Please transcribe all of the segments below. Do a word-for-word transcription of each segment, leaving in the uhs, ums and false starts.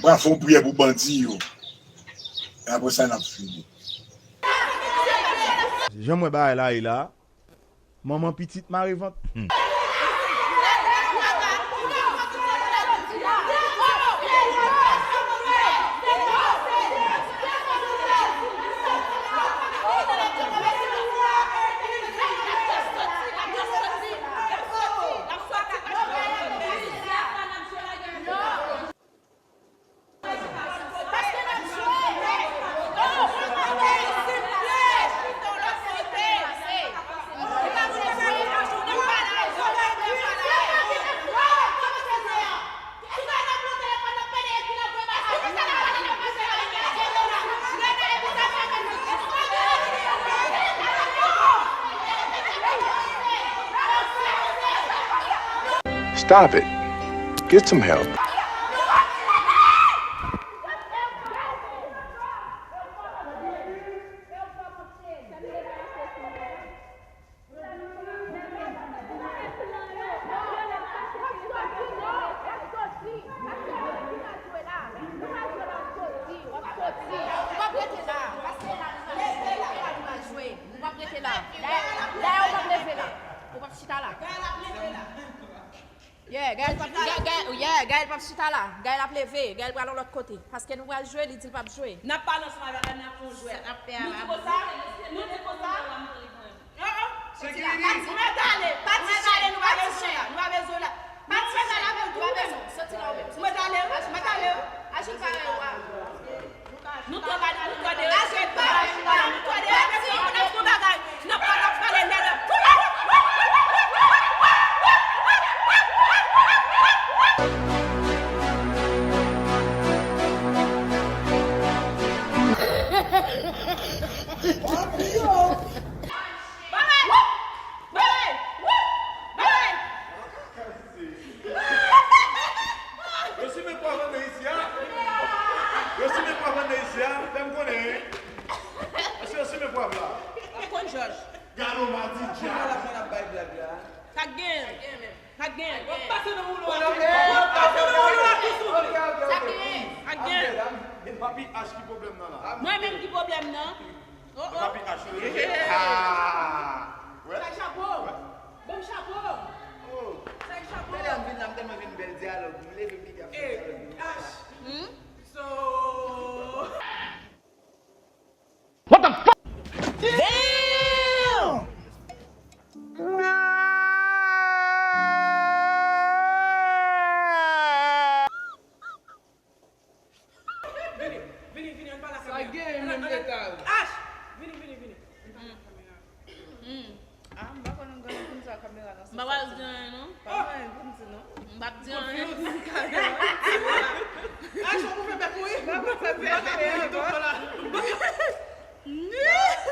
N a fè yon priyè pou bandi yo. E apre sa, n ap fini. Jan m wè bagay la ye la, manman pitit mare vant. Hmm. Stop it. Get some help. Ou p ap chita la. Yeah, Gaël p ap, Ga- Ga- yeah, Gaël p ap chita la. Gaël ap leve. Gaël pral yon lòt kote. Paske nou pral jwe, li di l p ap jwe. N ap pale ansanm avè l, n ap fè yon jwèt. Nou di konsa, nou di konsa. Sekirite. Mwen tale, pati chale, nou pa bezwen la, nou pa bezwen la. Pati chale avè l tou, nou pa bezwen. Mwen tale, mwen tale. Aji parèy ou a. Nou tande, nou tande, nou tande, nou tande, nou tande, nou tande, n ap pale, n ap pale, n ap pale. Yo simen pwav anndan isi a. Yo simen pwav anndan isi a. Fè m konnen. Èske yo simen pwav la? W ap konn Jòj. Gado madidyab. Sa k gen? Sa k gen? W ap pase nan woulo a. W ap pase nan woulo a tou sou. Sa k gen? Sa k gen? E Papi H ki pwoblèm nan la? Mwen menm ki pwoblèm nan? Oh, oh. Papi H. Sa chapo. Bon chapo. Sa chapo. Talè m vin la, m tèlman vin bèl dyalòg. M leve m pike ap fè dyalòg. H. Hmm? So. What the fuck? Damn! Vini, vini, vini, ann pale ak kamera. Sa gen menm leta yo. Ash! Vini, vini, vini. Ann pale ak kamera. Ah, m pa konn gade konn sa kamera nan. M pa pral di anyen non. Pa gen anyen pou m di non. M p ap di anyen. Ash, ou fè bèk ou wi. M pa konn sa di anyen ankò. Non, nou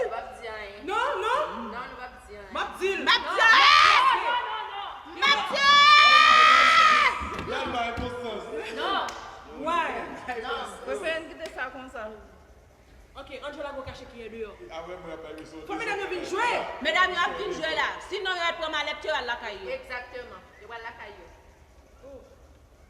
p ap di anyen. Non, non. Non, nou p ap di anyen. M ap di l. M ap di anyen. Non, non, non, non. M ap di anyen. Gad bay konstans. Non. Why? Non. Prefere n kite sa konsa. Ok, ann jwe lago kache ki ye deyò. Fò medam yo vin jwe. Medam yo ap vin jwe la. Sinon yo al pran malèt yo al lakay yo. Egzakteman. Yo pral lakay yo. Oh.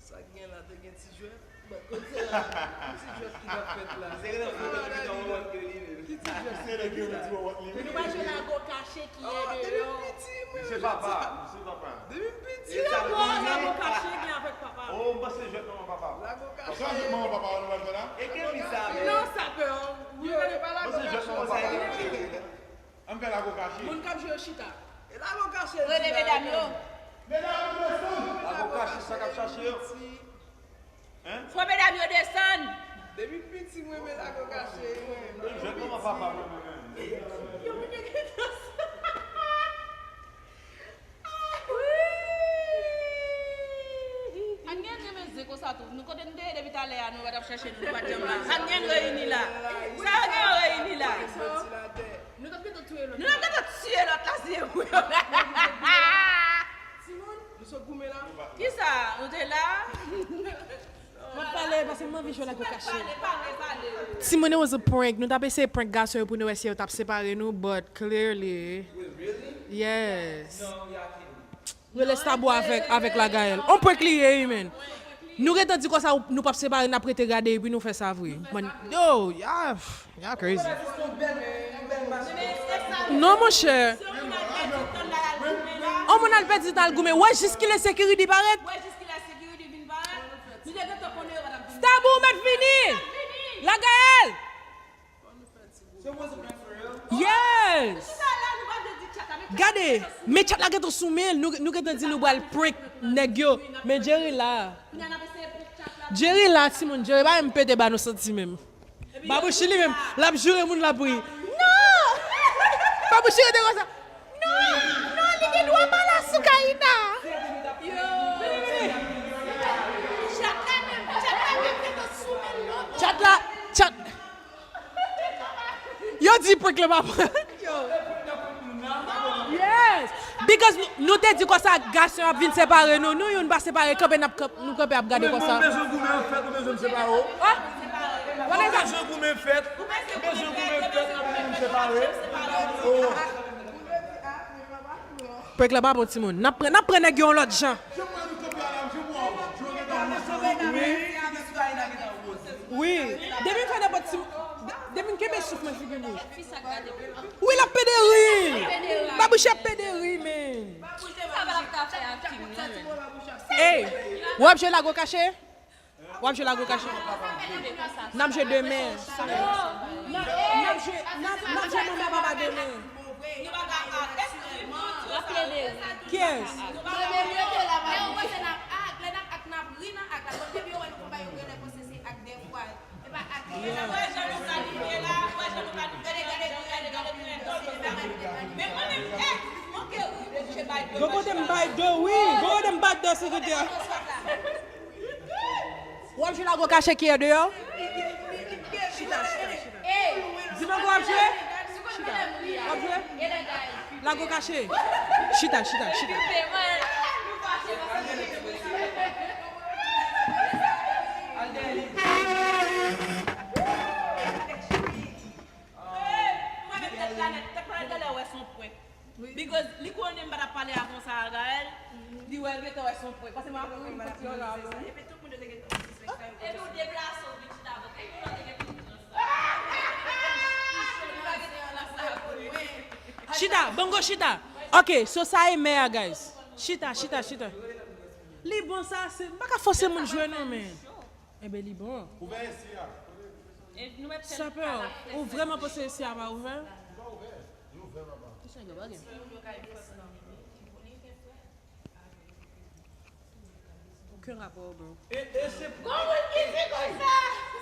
Sa k gen la, te gen ti jwèt? Bon, kote a? Ki ti jwèt ki t ap fèt la? Se nan foto pitit an wòl ke li menm. Ki ti jwèt? Se lè ke yo di wòl li menm. Nou pral jwe lago kache ki ye deyò. Depi m piti, mwen. Misye papa, misye papa. Depi m piti. Ki rapò lago kache gen avèk papa? Oh, m panse jwèt manman papa. Lago kache. Sa jwèt manman papa nou pral fè la? E gen wi sa menm. Non, sa pè. Wi, rele pa lago kache. Ann fè lago kache. Moun k ap jwe yo chita. E lago kache. Rele medam yo. Medam yo desann. Lago kache, sa k ap chache yo. Hein? Fò medam yo desann. Depi piti mwen renmen lago kache mwen. Jwèt manman papa mwen menm. Yo moun yo gen dans. Ann gen renmen zen konsa tou. Nou kote nou te ye depi talè a, nou pa t ap chache nou, nou pa t janm la. Ann gen reyini la. Sa yo gen yo reyini la. Nou t ap gentan tiye lòt la. Nou t ap gentan tiye lòt la si se pou yo. Timoun, nou sot goumen la. Kisa? Nou te la? M ap pale paske m anvi jwe lago kache. Timoun, it was a prank. Nou t ap eseye prank gason yo pou nou wè si yo t ap separe nou, but clearly. Yes. Rele Stabo avèk, avèk Lagayèl. On prank li ye, wi, man. Nou gentan di konsa nou p ap separe, n ap rete gade epi nou fè sa vre. Man, yo, y'all, y'all crazy. Non, monchè. On moun al pèdi tan al goumen. Wè jiskilè security parèt. Stabou, ou mèt vini. Lagay al. Yes! Gade, men chat la gentan sou men l, nou, nou gentan di nou pral prank nèg yo, men Jerry la. Jerry la, timoun, Jerry pa menm pete ba nou santi menm. Babouchi li menm, l ap joure moun l ap ri. Non! Babouchi rete konsa. Non! Non, li gen dwa pa la sou Kaina. Yo! Chat la menm, chat la menm gentan sou men l lontan. Chat la, chat. Yo di prank lan pa prank. Yes. Because nou, nou te di konsa gason ap vin separe nou. Nou youn pa separe, kanpe n ap kanp-, nou kanpe ap gade konsa. Ou bezwen goumen an fèt, ou bezwen m separe w. Ou bezwen goumen fèt, ou bezwen goumen fèt, ap vin separe. Oh. Prank lan pa bon timoun. N ap pran, n ap pran nèg yo yon lòt jan. Wi. Depi m fè nenpòt ti, depi m kenbe souf mwen figi m wouj. Wi, l ap pede ri. Babouchi ap pede ri, men. Ey, w ap jwe lago kache? W ap jwe lago kache? N ap jwe demen. N ap, n ap jwe, n ap, n ap jwe manman papa demen. Kiyès? Gon kote m bay do, wi. Gon kote m bay do, se kote a. W ap jwe lago kache kiyè deyò? Chita, chita, chita. Di m ankò w ap jwe? Chita. W ap jwe? Lago kache. Chita, chita, chita. Mwen menm tèt la nèt, tèt la nèt, genlè wè se yon prank. Because li konnen m pa t ap pale a konsa a Gaël, li wè l gentan wè se yon prank. Pase mwen ap ri, m santi yon jan. Epi tout moun yo te gentan disrespect sa yo. Epi w deplase w vin chita avèk li, ou te gen tout tan sa. Chita, bongo chita. Ok, so sa e mè a, guys. Chita, chita, chita. Li bon sa, se, m pa ka fòse moun jwe non, men. Enben, li bon. Ouvè esi a. Sapè, ou vrèman panse esi a pa ouvè? Li pa ouvè. Li ouvè, papa. Okenn rapò, bro. E, e se... Gon moun ki di konsa,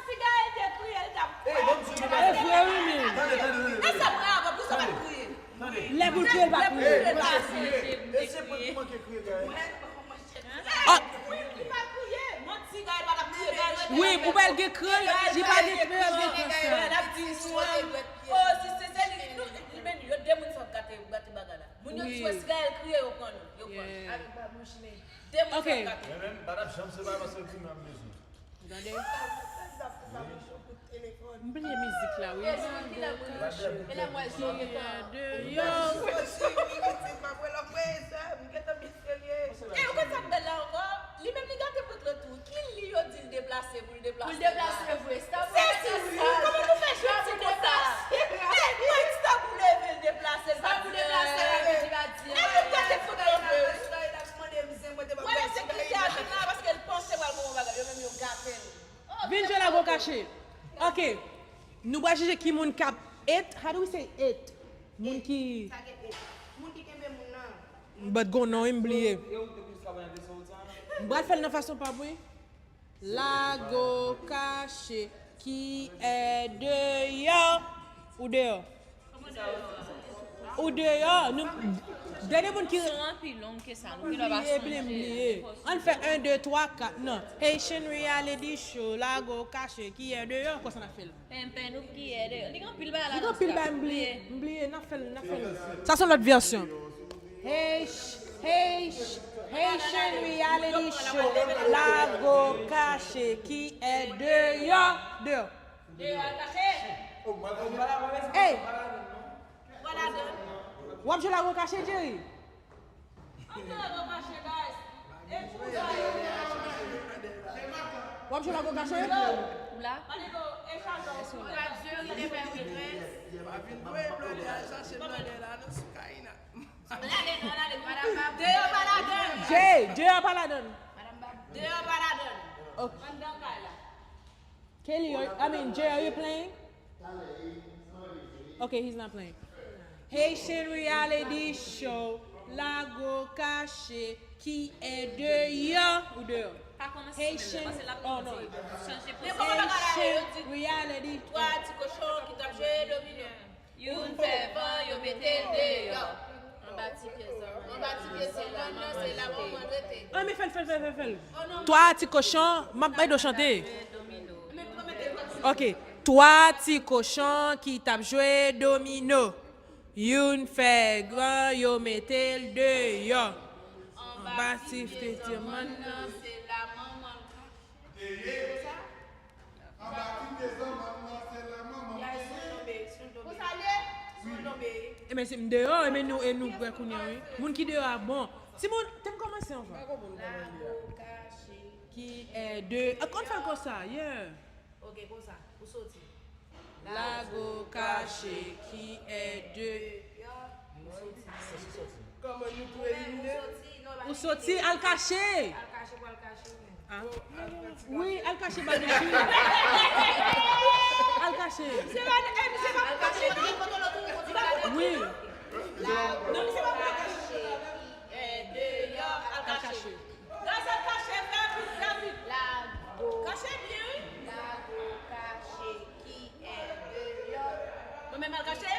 si Gaël te kriye, l t ap... E, ban m di nou bagay. E vre, wi, men. Tande, tande, tande, tande. E sa mwen avè, pou sa pa t kriye. Tande. Lè pou l kriye, l pa kriye. Lè pou l kriye, l pa kriye. E se prank ki manke kriye, Gaël. Ah. Wi, pou pa l gen krans, li pa gen krans, gen krans. Oh, si se, se li, nou, men yo de moun sa ap gate, gate bagay la. Moun yo di wè si Gaël kriye, yo pran nou, yo pran nou. De moun sa ap gate. Men menm, pa t ap janm separe paske l di m ap bezwen. Gade. M bliye mizik la, wi. Lago kache kiyè deyò. E, ou konn sa k bèl la ankò? Li menm li gate prank lan tou. Ki li yo di l deplase pou l deplase? Pou l deplase vre. Se si wi. Kòman nou fè jwenn ti konsa? E, mwen, sa pou leve l deplase l pa di anyen. E, nou gate prank lan vre. Wè, ensekirite a vin la paske l panse pral gen yon bagay. Yo menm yo gate l. Vin jwe lago kache. Ok. Nou pral chèche ki moun k ap et. How do we say et? Moun ki... Sa gen et. Moun ki kenbe moun nan. But gon non, m bliye. M pral fè l nan fason pa m, wi. Lago kache kiyè deyò. Ou deyò? Ou deyò, nou, dènye moun ki... Son an pi long ke sa, nou pi lè pa sonje. M bliye, bliye. Ann fè en, de, twa, kat, non. Haitian Reality Show, lago kache kiyè deyò, konsa n ap fè l. Penpen, nou kiyè deyò. Li gen anpil bagay ladan. Li gen anpil bagay, m bliye, m bliye, n ap fè l, n ap fè l. Sa se yon lòt vèsyon. Haitian Reality Show, lago kache kiyè deyò, deyò. Deyò al kache. Ey! W ap jwe lago kache, Jerry? Ann jwe lago kache, guys. E pou sa yo. W ap jwe lago kache? Ou la? Jay, Jay pa ladann. Ok. Kelly, are, I mean, Jay, are you playing? Okay, he's not playing. Haitian reality show, lago kache, ki è deyò ou deyò? Haitian, oh non. Haitian reality. Twa ti kochon ki t ap jwe domino. Youn fè van, yo mete l deyò. Anba ti pye zanmann. Anba ti pye zanmann nan, se la manman rete. Ah, men fè l, fè l, fè l, fè l, fè l. Twa ti kochon, m ap bay do chante. Ok. Twa ti kochon ki t ap jwe domino. Youn fè gran, yo mete l deyò. Anba ti pye zanmann nan, se la manman te ye. Anba ti pye zanmann nan, se la manman te ye. Konsa l ye? Wi. Ebyen, se m deyò, ebyen nou, e nou kwè kounye a, wi. Moun ki deyò a bon. Timoun, te m kòmanse anvan. Ki è de, ah, konn fè l konsa, yeah. Ok, konsa, ou soti. Lago kache, ki è de. Kòman nou tou elimine? Ou soti, al kache. Al kache, pou al kache, wi. Ah. Wi, al kache ba nou fi. Al kache. Se pa, eh, se pa pou kache, non. Wi. Non, se pa pou kache. Ki è deyò, al kache. Gaz al kache, fè rapid, rapid. Lago. Kache byen, wi. Lago kache, ki è deyò. Mwen menm al kache?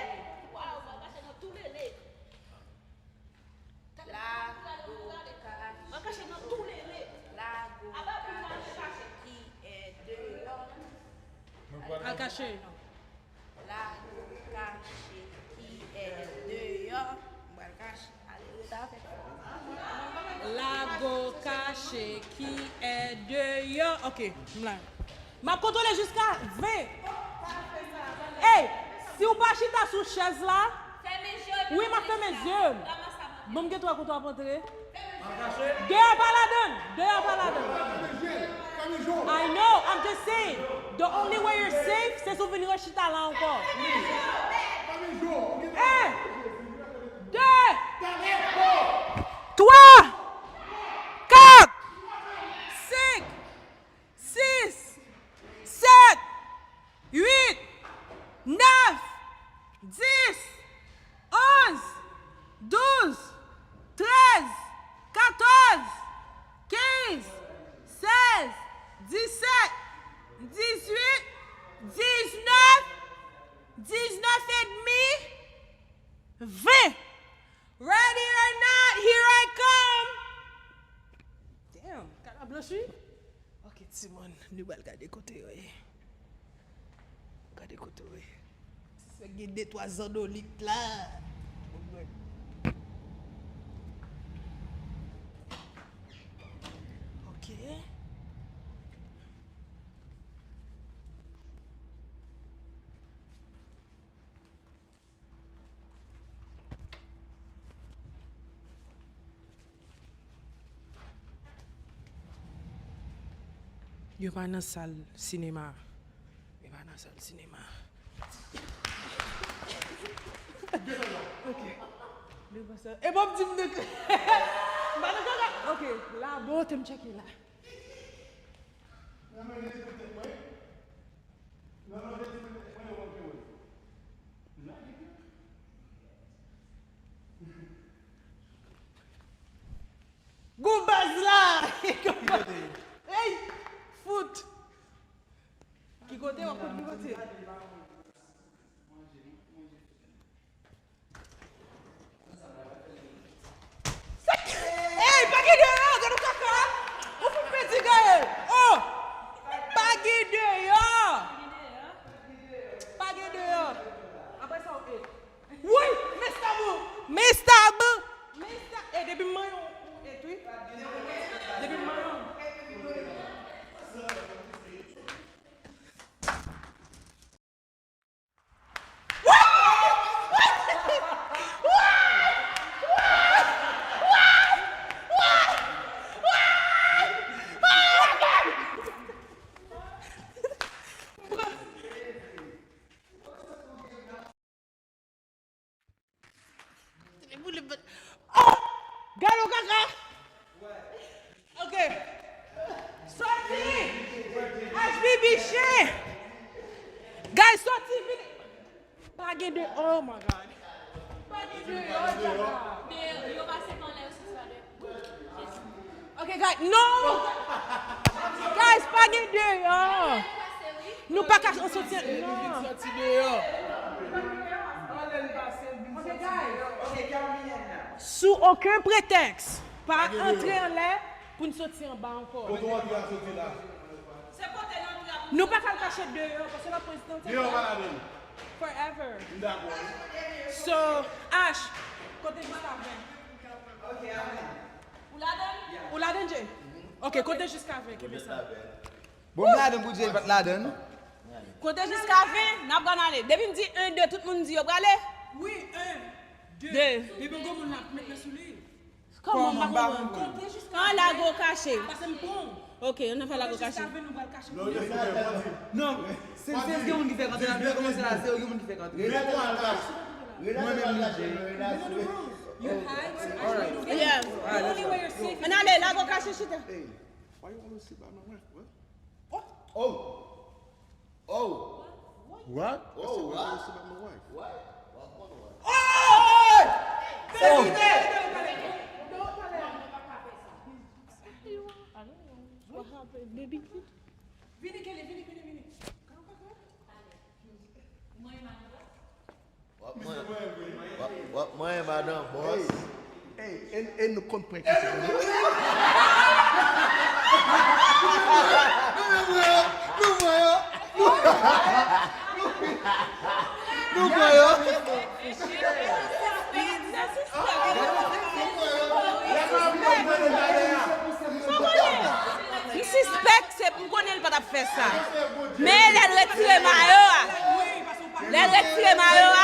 Waw, mwen kache nan tou lele. Lago kache. Mwen kache nan tou lele. Lago kache, ki è deyò. Al kache. Lago kache, ki è deyò. M pral kache. Ale, rete avèk mwen. Lago kache, ki è deyò. Ok, m la. M ap kontwole jiska ven. Ey, si w pa chita sou chèz la, wi, m ap fèmen zye m. Bon, m gen twa kote w ap antre. Deyò pa ladann. Deyò pa ladann. I know, I'm just saying. The only way you're safe, se si w vin rechita la ankò. Un, deux, trois, quatre, cinq, six, sept, huit, neuf, dix, onze, douze, treize, quatorze, quinze, seize, dix-sept, dix-huit, dix-neuf, dix-neuf et demi, vingt. Ready or not, here I come. Damn, kal la blanch, wi. Ok, timoun, nou pral gade kote yo ye. Gade kote yo ye. Se gen de twa zandolit la. Ok. Yo pa nan sal sinema. Yo pa nan sal sinema. Ok. Yo pa sa. E bon, m di m de. M pa nan kaka. Ok. La, bon, te m tcheke la. Gou baz la! Ey! Fout! Ki kote w ap fout ki kote? Ey, pa gen deyò, gade w kaka! Ou fout pèdi gaye! Oh! Pa gen deyò! Ok, guys, non! Guys, pa gen deyò! Nou pa ka soti, non! Sou okenn pretèks, pa antre anlè pou n soti anba ankò. Nou pa ka al kache deyò, paske la prezidan te forever. So, Ash, konte jiska ven. Ou ladann? Ou ladann, Jay? Ok, konte jiska ven, kenbe sa. Bon, m ladann pou Jay pa t ladann. Konte jiska ven, n ap gade ale. Depi m di en, de, tout moun di yo prale. Wi, en, de. De. Depi yon gwo moun la met men sou li. Kòman m pa konprann? An lago kache. Paske m pran. Ok, ann fè lago kache. Non, se, se gen moun ki fèk antre la, nou kòmanse la, se yo gen moun ki fèk antre. Mwen menm, li je. Yeah. Ann ale, lago kache, chita. Why you always sit by my wife? What? Oh. Oh. What? I said, why you always sit by my wife? What? What? What? What? Oh! Hey! Hey! What happened, baby? Vini, Kelly, vini, vini, vini. Come, come, come. W ap manyen, w ap, w ap manyen madan bòs. Hey, hey, e, e nou konn prank isi. Nou pran yo, nou pran yo. Nou pran yo. M sispèk se, m konnen l pa t ap fè sa. Men lè l retire mayo a, lè l retire mayo a,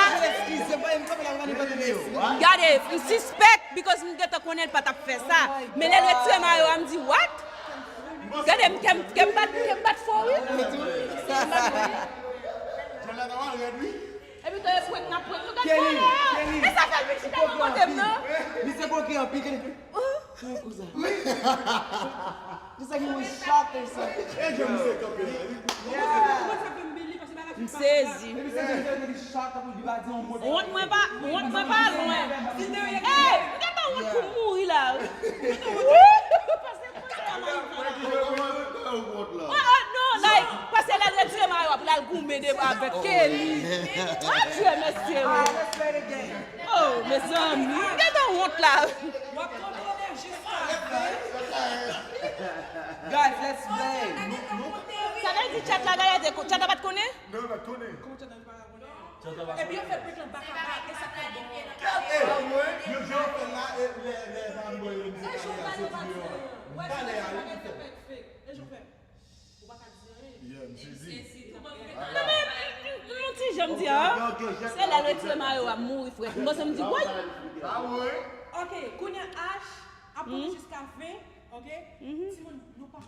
gade, m sispèk, because m gentan konnen l pa t ap fè sa. Men lè l retire mayo a, m di, what? Gade, m, kè m, kè m bat, kè m bat fò, wi. Epi tou, e prank n ap prank. Nou gade kòlè a. E sa fè l vin chita bò kote m, non? Misye koke anpil, Kelly. Kouza. Just like he was shocked or something. E jan misye kanpe la, wi. M sezi. Wont mwen pa, wont mwen pa lwen. Hey, m gentan wont pou m mouri la. Oh, oh, non, like, paske lè l retire mayo a pou l al goumen de avèk Kelly. Adye, mesye, wi. Oh, mezanmi, m gentan wont la. W ap kontwole jiska ven. Guys, let's play. Sa vle di chat la, gade, chat la pa t konnen? Non, pa t konnen. Kòman chat la pa t konnen? Epi yo fè prank lan back à back, e sa k fè bon. Yo jan fè la, e lè, lè Bad Boy yo di ale a soti deyò. Talè a, wi. E jan fè. Ou pa ka di anyen. Yeah, m sezi. Non, men, m, m, m, yon ti jan m di, a. Se lè l retire mayo a, m mouri frèt. M panse m di, woy! Ah, wi. Ok, kounye a Ash ap konte jiska ven, ok? Timoun, nou pa